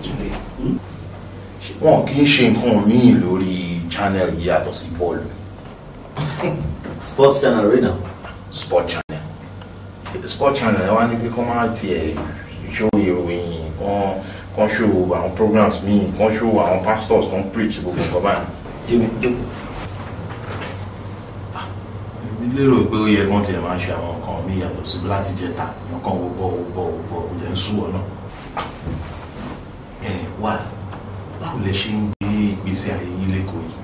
Túndé, wọn kì í ṣe nǹkan míì lórí channel yìí yàtọ̀ sí bọ́ọ̀lù. Sports channel rí náà. Sport channel. Sport channel ẹ wá ní kí kọ́ máa tiẹ̀ show ìròyìn kan, show àwọn programs míì kan, show àwọn pastors kan preach gbogbo nǹkan báyìí. Jimmy, jókòó. Èmi lérò pé ó yẹ kán tiẹ̀ máa ṣe àwọn nǹkan míì yàtọ̀ sí láti jẹta èèyàn kan wo bọ́ wo bọ́ wo bọ́ kò jẹ́ ń sú ọ náà. Ẹ wá, báwo lẹ ṣe ń gbé ìgbésí ayé yín lẹ́kọ̀ọ́ yìí?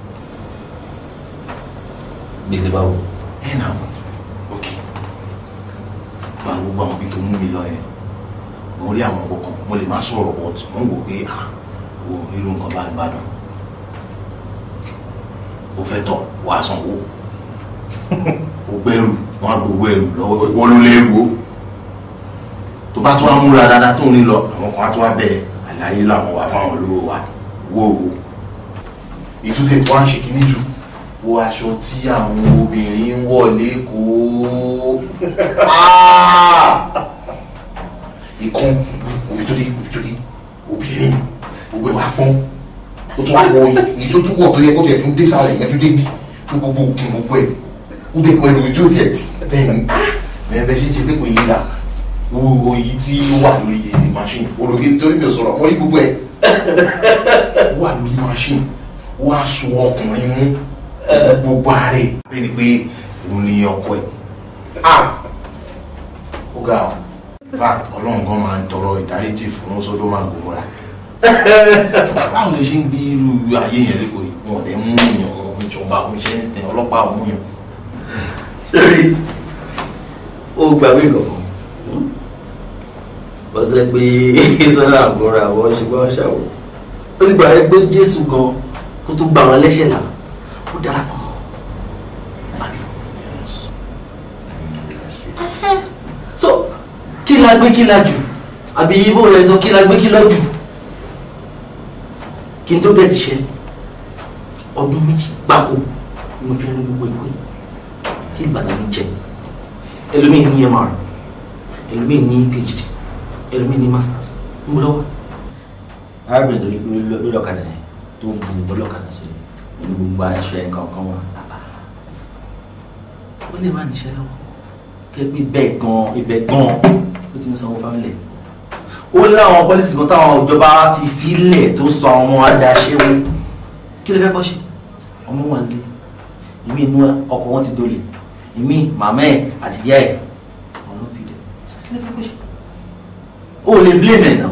Gbèsè báwo? Ẹ nà ok, gba gbogbo àwọn ibi tó mú mi lọ yẹn, mo rí àwọn nǹkan kan, mo lè má sọ̀rọ̀, but mo ń wò pé ah, wo irú nǹkan bá ń bàdàn, o fẹ́ tọ̀, wàá sanwó, o gbẹ́rù, wọ́n á gbowó ẹrù lọ́wọ́, ìwọ ló lẹ́rù o. Tó bá tó wá múra dáadáa tó ń rí lọ, àwọn kan á tó wá bẹ àlàyé làwọn wà fáwọn olówó wa. Wo wo ìtútẹ̀ tó wá ń ṣe kíní jù, wo aṣọ tí àwọn obìnrin ń wọ̀ lẹ́kọ̀ọ́, ìkan òbí tó dé obìnrin gbogbo ẹ̀ wá pọ́n, ó tún wá wọ ìyí tó tún wọ̀ tó yẹ kó tiẹ̀ tún dé sálẹ̀, ìyẹn tún dé bí tó gbogbo òkun gbogbo ẹ̀ ó dé pẹ̀lú ojú tiẹ̀ tì bẹ́ẹ̀ ni bẹ́ẹ̀ bẹ́ẹ̀ ṣe ń ṣe lẹ́kọ̀ọ́ yìí là. Wo èyí tí ó wà lórí machine òrògé, torí mi ò sọ̀rọ̀, mo rí gbogbo ẹ̀ ó wà lórí machine, ó wá so ọkùnrin mú gbogbo ara ẹ̀ bẹ́ẹ̀ ni pé òun ni ọkọ ẹ̀. Ó ga ọ. In fact, Ọlọ́run gan máa ń tọrọ ìdáríjì fún Sódómà Gòmórà. Báwo lè ṣe ń gbé irú ayé yẹn lẹ́kọ̀ọ́ yìí? Wọn ò dẹ̀ mú yàn, wọn ìjọba òun ṣe ń tẹ ọlọ́pàá òun yàn. Sórí ó gbàgbé kankan, wọ́n sọ pé sọ́nà àbúrò àwọn ṣùgbọ́n ṣàwọ̀, ó sì gbàgbé pé Jésù gan kó tó gbà wọn lẹ́ṣẹ̀ là ó darapọ̀ mọ́ àbí. So kí la gbé, kí la jù, àbí ibo rẹ̀ sọ kí la gbé, kí lọ jù? Kí n tó gẹ̀ ti ṣe ọdún 2 gbáko ni mo fi rin gbogbo ìwé kí Ìbàdàn mi jẹ. Ẹlòmíì ní MR, ẹlòmíì ní PhD, ẹlòmíì ní masters ń bọ̀ lọ́wọ́. Arábìnrin tó ní pé lórí ọ̀kadà yẹn tó bu ọlọ́kadà sórí ní gbogbo aṣọ ẹ̀ nǹkan kan wà, ó lè má níṣẹ́ lọ́wọ́ kẹ́ pé bẹ́ẹ̀ gan ibẹ̀ gan tó ti ń sanwó family. Ó láwọn policies kan táwọn ìjọba ti fi lẹ̀ tó sọ àwọn ọmọ adáṣẹ́wó. Kí ló fẹ́ kọ́ ṣe? Ọmọ wà nílé, ìmí inú ọkọ wọn ti dolè, ìmí màmá ẹ̀ àti ìyá ẹ̀ àwọn ló fi lẹ̀. Kí ló fẹ́ kọ́ ṣe? Ó lè blame ẹ̀ náà.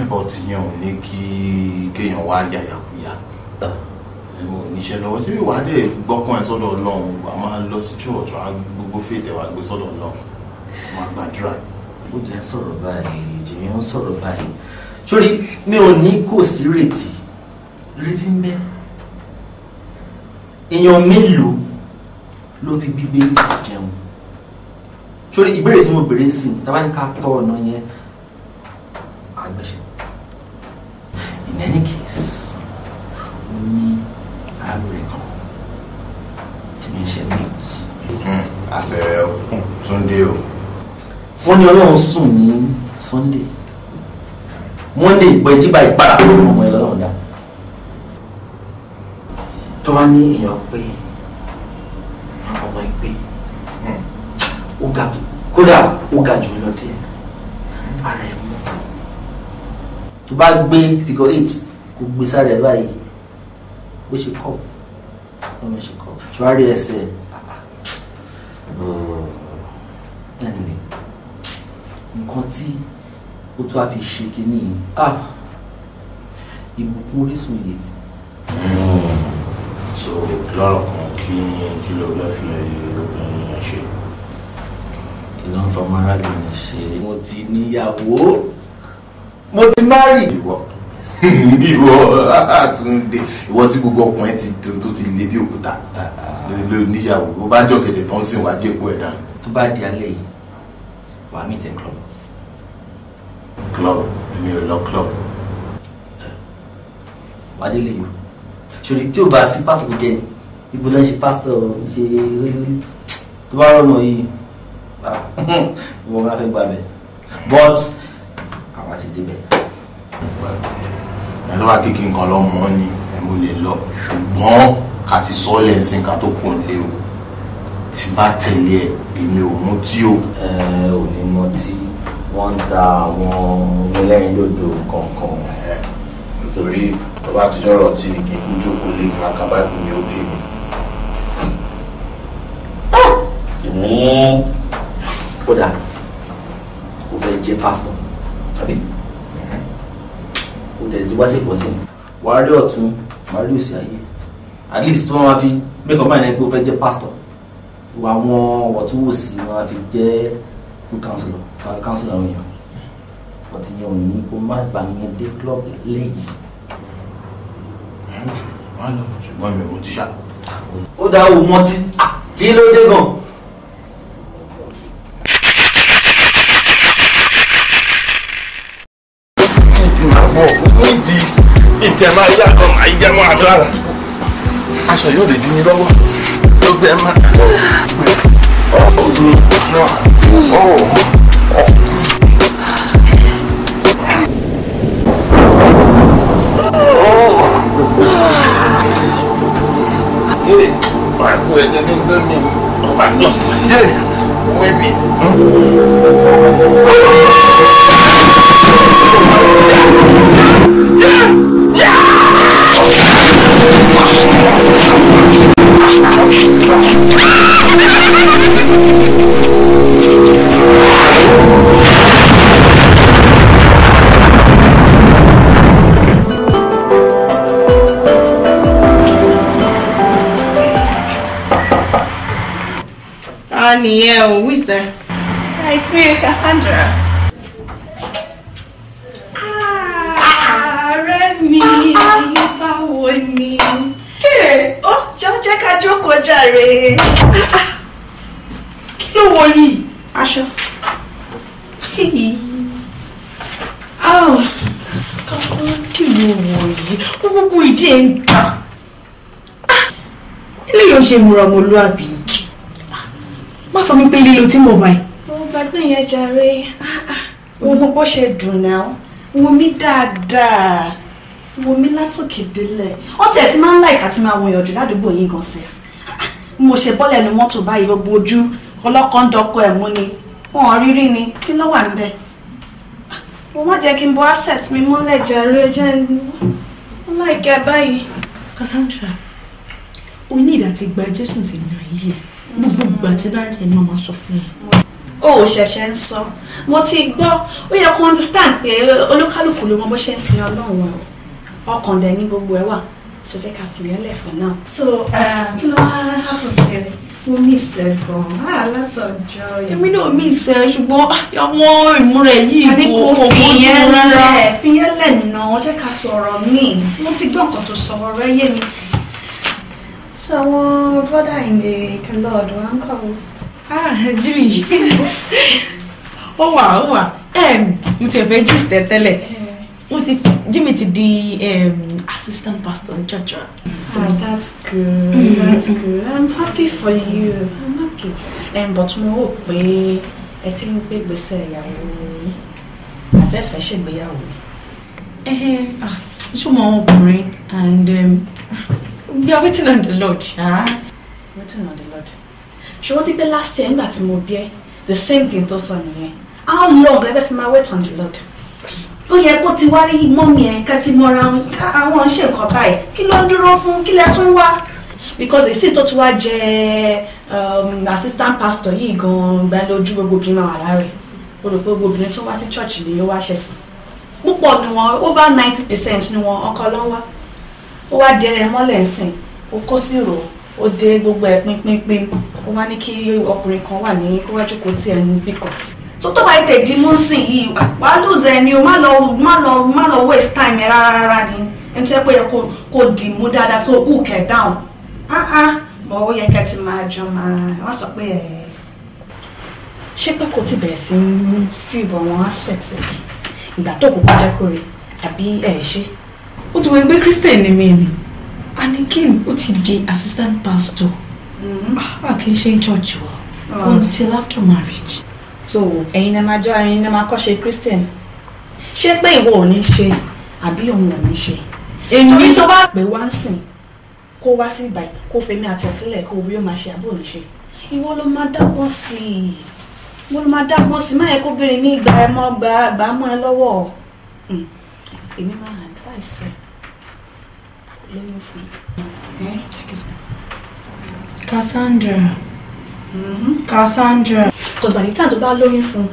Ẹ̀bọ̀ tìyẹn ò ní kí kéèyàn wá yàyàkuyà. Ẹ̀mọ oníṣẹ́ lọ́wọ́ síbi wàá dé gbọ́kàn ẹ̀ sọ́dọ̀ Ọlọ́run, wàá máa lọ sí church, wàá gbogbo faith ẹ̀ wàá gbé sọ́dọ̀ Ọlọ́run, wàá gbàdúrà. Ó jẹ́ sọ̀rọ̀ báyìí, Jìmí ń sọ̀rọ̀ báyìí. Sórí mi ò ní kò sí retí, retí ń bẹ. Èèyàn mélòó ló fi gbígbé jẹun? Sórí ìbéèrè tí mo béèrè ń sìn, tá bá ní ká tọ́ ọ̀nà yẹn àgbẹ̀ṣe. In any case, ó ní arábìnrin kan tí mi ń ṣe news. Àbẹ̀rẹ̀ o, Túndé o. Wọ́n ní Ọlọ́run sùn ní Sunday, Monday ìpẹ́ jíba ìpadà ọmọ ẹ̀ lọ́lọ́run dá. Tó wá ní èèyàn pé ọmọ ẹ̀ pé ó ga tó, kódà ó ga jù lọ díẹ̀, ara ẹ̀ mú tó bá gbé figure eight kó gbé sáré ẹ̀ báyìí, bó ṣe kọ́ ọmọ ṣe kọ́ ṣùwárí ẹsẹ̀. Anyway, nǹkan tí ó tún á fi ṣe kínní yìí, ah, ìbùkún orísun yìí. So lọ́rọ̀ kan, kí ni kí ló fẹ́ fi obìnrin yẹn ṣe? Kí ló ń fọmọ arábìnrin ṣe? Mo ti níyàwó, mo ti marry. Ìwọ Túndé, ìwọ tí gbogbo ọkùnrin ti tó ti le bí òkúta ló níyàwó, bó bá jọ gẹ̀dẹ̀ tó ń sìn wá jẹ́kọ̀ọ́ ẹ̀ dànù. Tó bá di alẹ́ yìí, wàá meet in club. Club? Èmi ò lọ club. Wàá délé yìí ṣòrí tí o bá sí pásítọ̀ tó jẹ ní ibo ló ń ṣe pásítọ̀ ṣe wíwí tó bá rọmọ yìí, ìwọ máa fẹ́ gbà bẹ̀, but àwa ti débẹ̀. Ẹ lọ́wọ́ kékeré nǹkan lọ mọ́ ni ẹ mo lè lọ ṣùgbọ́n ká ti sọ ọ́ lẹ́sìn ká tó kù ń lé o. Tí bá tẹ̀lé ẹ, èmi ò mutí o. Ẹ ò ní mọtí, wọ́n ń ta àwọn ẹlẹ́rìndòdò kọ̀ọ̀kan. Nítorí tó bá ti jọ́rọ̀ tí ni kí n kú jókòó lé máa ka báìbù mi ó pè mí. Kódà ó fẹ́ jẹ́ pásítọ̀ tàbí ó dẹ̀ ti wá sí ìpọ̀sìn. Wàá rí ọ̀tún, wàá rí òsì ayé. At least wọ́n máa fi make up mind ẹ pé ó fẹ́ jẹ́ pásítọ̀. Àwọn ọ̀túnwòsì wọ́n á fi jẹ́ good counselor, counselor àwọn èèyàn. But ìyẹn ò ní kó má gbà yẹn dé club lẹ́yìn. Má lọ, ṣùgbọ́n mi ò mutí ṣá. Ó dá o mọtí, kí ló dé gan? Ìdí máa bọ̀, ìdí ìtẹ̀ máa yá kan máa yá mọ́ àdúrà. Aṣọ yóò lè dí mi lọ́wọ́. Ló gbẹ máa gbẹ. Máa kú ẹ̀jẹ̀ ní ndómi ọba náà. Yé! Wẹ́bí. Nìyẹn o, who is there? Hi, it's me, Cassandra. Ọ̀rẹ́ mi, báwo ni? Ó jọ jẹ́ ká jókòó jàre. Kí ló wọ yìí? Aṣọ. Kí ló wọ yìí? Ó gbogbo ìdí ẹ̀ ń gbà. Ilé yóò ṣe múra ọmọlúàbí. Má sọ wípé lílo tí mo báyìí. Mo gbàgbé yẹn jàre. Wo mo bó ṣe dùn náà. Wo mi dáadáa. Wo mi látòkè délẹ̀. Ó tẹ̀ tí máa ń láìka tí máa wọ̀nyàn jù ládùúgbò yín gan sef. Mo ṣe bọ́lẹ̀ nu mọ́tò báyìí gbogbo ojú. Ọlọ́kọ̀ ń dọkọ ẹ̀ mú ni. Wọ́n ò rírí ni. Kí ló wà níbẹ̀? Mo má jẹ́ kí n bọ́ asset mi mọ́lẹ̀ jàre jẹ́ ń láìka báyìí. Cassandra, o ní ìdá ti gba Jésù sínú ayé ẹ̀. Gbogbo ìgbà tí bá rí ẹni máa sọ fún mi. O ò ṣẹ̀ṣẹ̀ ń sọ. Mo ti gbọ́, ó yẹ kó understand pé olúkálùkù ló mọ bó ṣe ń sin Ọlọ́run o. Ọkàn dẹ̀ ní gbogbo ẹ̀ wà. So jẹ́ ká fi yẹn lẹ̀ for now. So kí ló wá happen sí ẹ? Mo miss ẹ gan-an látọjọ́ yẹn. Èmi náà miss ẹ ṣùgbọ́n àwọn ìmúra yìí kò kò bójú rárá. Fi yẹn lẹ̀ nà, jẹ́ ká sọ̀rọ̀ míì. Mo ti gbọ́ nǹkan tó sọ, ọ̀rọ̀ ẹ yé mi. So àwọn brother in the Lord wa ń kọ́ o. Ah, Jimmy. Ó wà, ó wà. Mo ti fẹ́ gist ẹ tẹ́lẹ̀. Jimmy ti di assistant pastor in church. Ah, that's good. That's good. I'm happy for you. I'm happy. But mo rò pé ẹ ti ń gbé ìgbésẹ̀ ìyàwó yín. Àbẹ́fẹ́ ṣègbéyàwó. Ṣé mo àwọn ọkùnrin and we are waiting on the Lord. Waiting on the Lord. Ṣé wọ́n ti pé last year nígbà tí mo bí ẹ the same thing tó sọ nìyẹn. How long ẹ fẹ́ fi máa wait on the Lord? Ó yẹ kó ti wá rí mọ́mí ẹ̀ ká ti mọ́ra àwọn ṣe nǹkan báyìí. Kí ló ń dúró fún? Kí lẹ tún wá? Because èsì tó tún wá jẹ assistant pastor yìí gan-an gbà lójú gbogbo obìnrin máa wà lára ẹ̀. O rò pé gbogbo obìnrin tó wá sí church ni ó wá ṣẹ̀sìn. Púpọ̀ ni wọn, over 90% ni wọn ọkọ ló ń wá. Ó wá dẹrẹ mọ́lẹ̀ ńsìn, ó kó sí rò, ó dé gbogbo ẹ̀ pínpínpín. Ó wá ní kí ọkùnrin kan wà ní kó wá jókòó tí ẹnu bí kan. So tó bá tẹ̀ di mú sìn yìí, wàá lose ẹni o, má lọ waste time ẹ rárá rárá ni. Ẹni tó yẹ pé kó dì mú dáadáa tó hook ẹ down. Bọ̀ ó yẹ kẹ́ ti máa jọ máa wá sọ pé ẹ̀ ṣé pé kò ti bẹ̀rẹ̀ sí ń fi ìbọn wọn asset ẹ̀ ìgbà tó kò kọjá kórè àbí ẹ̀ ṣe. Ó ti wọ ẹgbẹ́ Christian ni mí ni. Anakin ó ti di assistant pastor. A kì í ṣe ń church wa until after marriage. So ẹ̀yin náà máa jọ ẹ̀yin náà máa kọ́ ṣe Christian. Ṣé pé ìwọ ò ní ṣe àbí òun ò ní ṣe. Torí tó bá pè wá ń sìn kó wá sí ìbàyí kó fèmí àti ẹ̀ sílẹ̀ kó bí ó máa ṣe àbí ò ní ṣe. Ìwọ ló máa dágbọ́n sí i. Ìwọ ló máa dágbọ́n sí i. Má yẹ kó béèrè ní ìgbà ẹ mọ́ gbà á mọ́ ẹ lọ́wọ́. Èmi máa advice ẹ lóyún fún un. Cassandra. Cassandra. Because by the time tó bá lóyún fún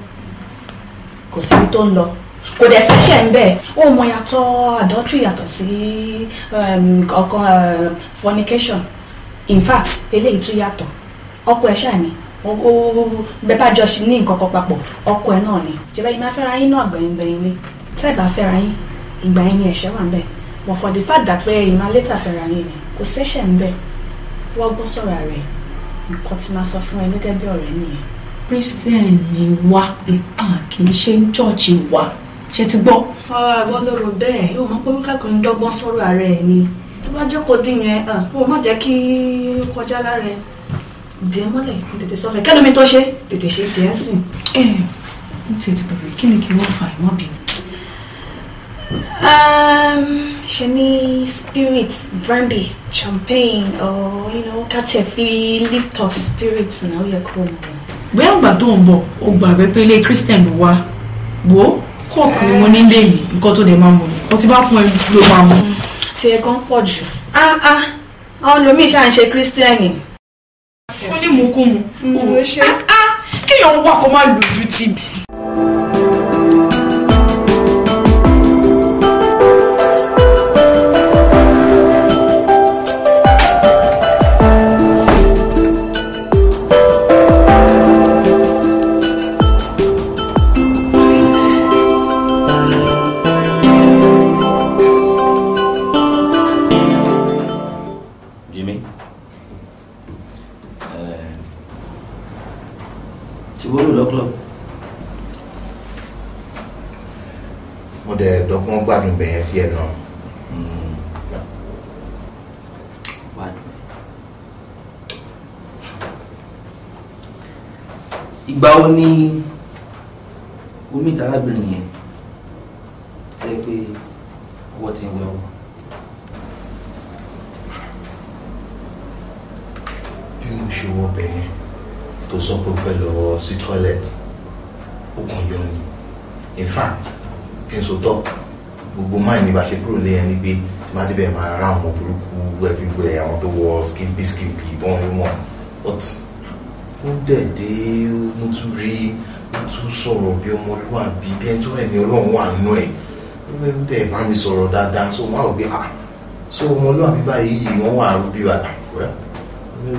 kò síbi tó ń lọ. Kò dẹ̀ ṣẹ̀ṣẹ̀ ń bẹ̀. Ó mọ yàtọ̀ adultery yàtọ̀ sí ọkàn fornication. In fact, eléyìí tún yàtọ̀. Ọkọ ẹ̀ ṣáà ni. Bẹ́ẹ̀ bá jọ ní nǹkan kan papọ̀, ọkọ ẹ̀ náà ni. Ṣé bẹ́ẹ̀ ni máa fẹ́ra yín náà gbẹ̀yìngbẹ̀yìn ni? Tẹ́ ẹ̀ bá fẹ́ra yín, ìgbà yín ni ẹ̀ṣẹ̀ wà ń bẹ̀. But for the fact that pé ìmọ̀ later fẹ́ra yín ni, kò ṣẹ̀ṣẹ̀ ń bẹ̀. Wọ́n gbọ́ sọ̀rọ̀ rẹ̀. Nǹkan tí máa sọ fún ẹ gẹ́gẹ́ bí ọ̀rẹ́ nìyẹn. Christian ni wá, a kì í ṣe ń chọ́ọ̀chì wa. Ṣé ti gbọ́? Ọ̀rọ̀ ló rò bẹ́ẹ̀, yóò mọ̀ pé wíkàkùn ń dọ́gbọ́n sọ̀rọ̀ ààrẹ ẹ̀ ni. Tó bá jókòó dín yẹn, ó má jẹ́ kí ó kọjá lára ẹ̀. Dì í mọ́lẹ̀, tètè sọ fẹ́. Kẹ́lómi tó ṣe, tètè ṣe tiẹ̀ sìn. Ẹ ń tètè bẹ̀rẹ̀ kí ni kí wọ́n fa ìmọ̀ bí? Ṣe ní spirit, brandy, champagne, or you know, ká tiẹ̀ fi lift up spirit náà ó yẹ kó mọ̀. Bóyá ìgbà tó ń bọ̀, ó gbà pé ilé Christian ló wá. Wo coke ni mo ní lé mi, nǹkan tó dẹ̀ máa mú ni. Nǹkan tí bá fún ẹ ló máa mú. Tí ẹ gan pọ̀ jù. Àwọn lomi ṣáà ń ṣe Christian. Ó ní mú kú mu. Kéèyàn wà kó má lójú tì. Mo dẹ̀ dọ́gbọ́n gbádùn bẹ̀yẹn díẹ̀ náà. Ìgbà wo ni omi ìtarábìnrin yẹn tẹ́ pé ọwọ́ ti ń wẹ̀ wọ́? Bí mo ṣe wọ bẹ̀yẹn tó sọ pé ó fẹ́ lọ sí toilet, ó kàn yọ ni. In fact, kí n so tọ́ gbogbo máì ní bá ṣe kúrò ní ẹni pé tí máa débẹ̀ máa rá àwọn burúkú everywhere, àwọn tó wọ skimpy skimpy tó ń rí wọn. But ó dẹ̀ dé, mo tún rí, mo tún sọ̀rọ̀ bí ọmọlúwàbí bí ẹni tó ẹni Ọlọ́run wà nínú ẹ̀. Ó dẹ̀ bá mi sọ̀rọ̀ dáadáa, so wọ́n á rò pé ah, so ọmọlúwàbí báyìí wọ́n wà rú bí wà.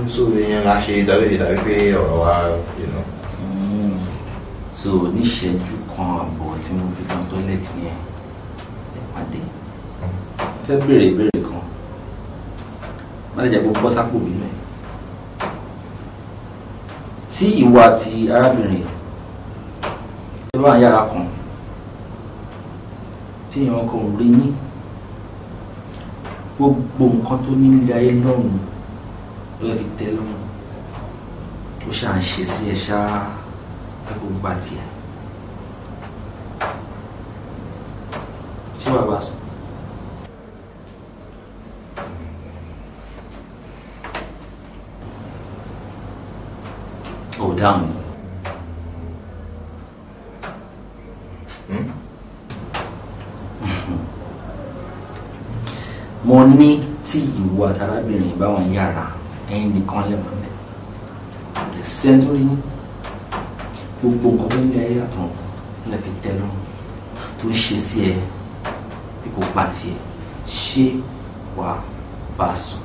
So ìyẹn la ṣe dábẹ́ dábẹ́ pé ọ̀rọ̀ wa, you know. So níṣẹ́jú kan àbọ̀ tí mo fi tán tọ́lẹ̀tì yẹn ẹ pàdé. Fẹ́ béèrè ìbéèrè kan, má lè jẹ́ kó bọ́ sápò mi mẹ́. Tí ìwọ àti arábìnrin tó bá ń yára kan tí èèyàn kan ò rí yín, gbogbo nǹkan tó ní ilé ayé lọ́rùn ló fẹ́ fi tẹ́ lọ́rùn, ó ṣáà ń ṣe sí ẹ ṣáá fẹ́ kó gba tiẹ̀. Ṣé wàá bá sùn? Ò dáhùn. Mo ní tí ìwọ àtàrábìnrin bá wọn yára ẹ̀yin nìkan lẹ́wọ̀n mẹ́. Kò sẹ́ńtórí ní gbogbo nǹkan tó ní ayé àtọ̀ lè fi tẹ́ lọ́rùn tó ń ṣe sí ẹ bí kò pa tiẹ̀, ṣé wàá bá sùn?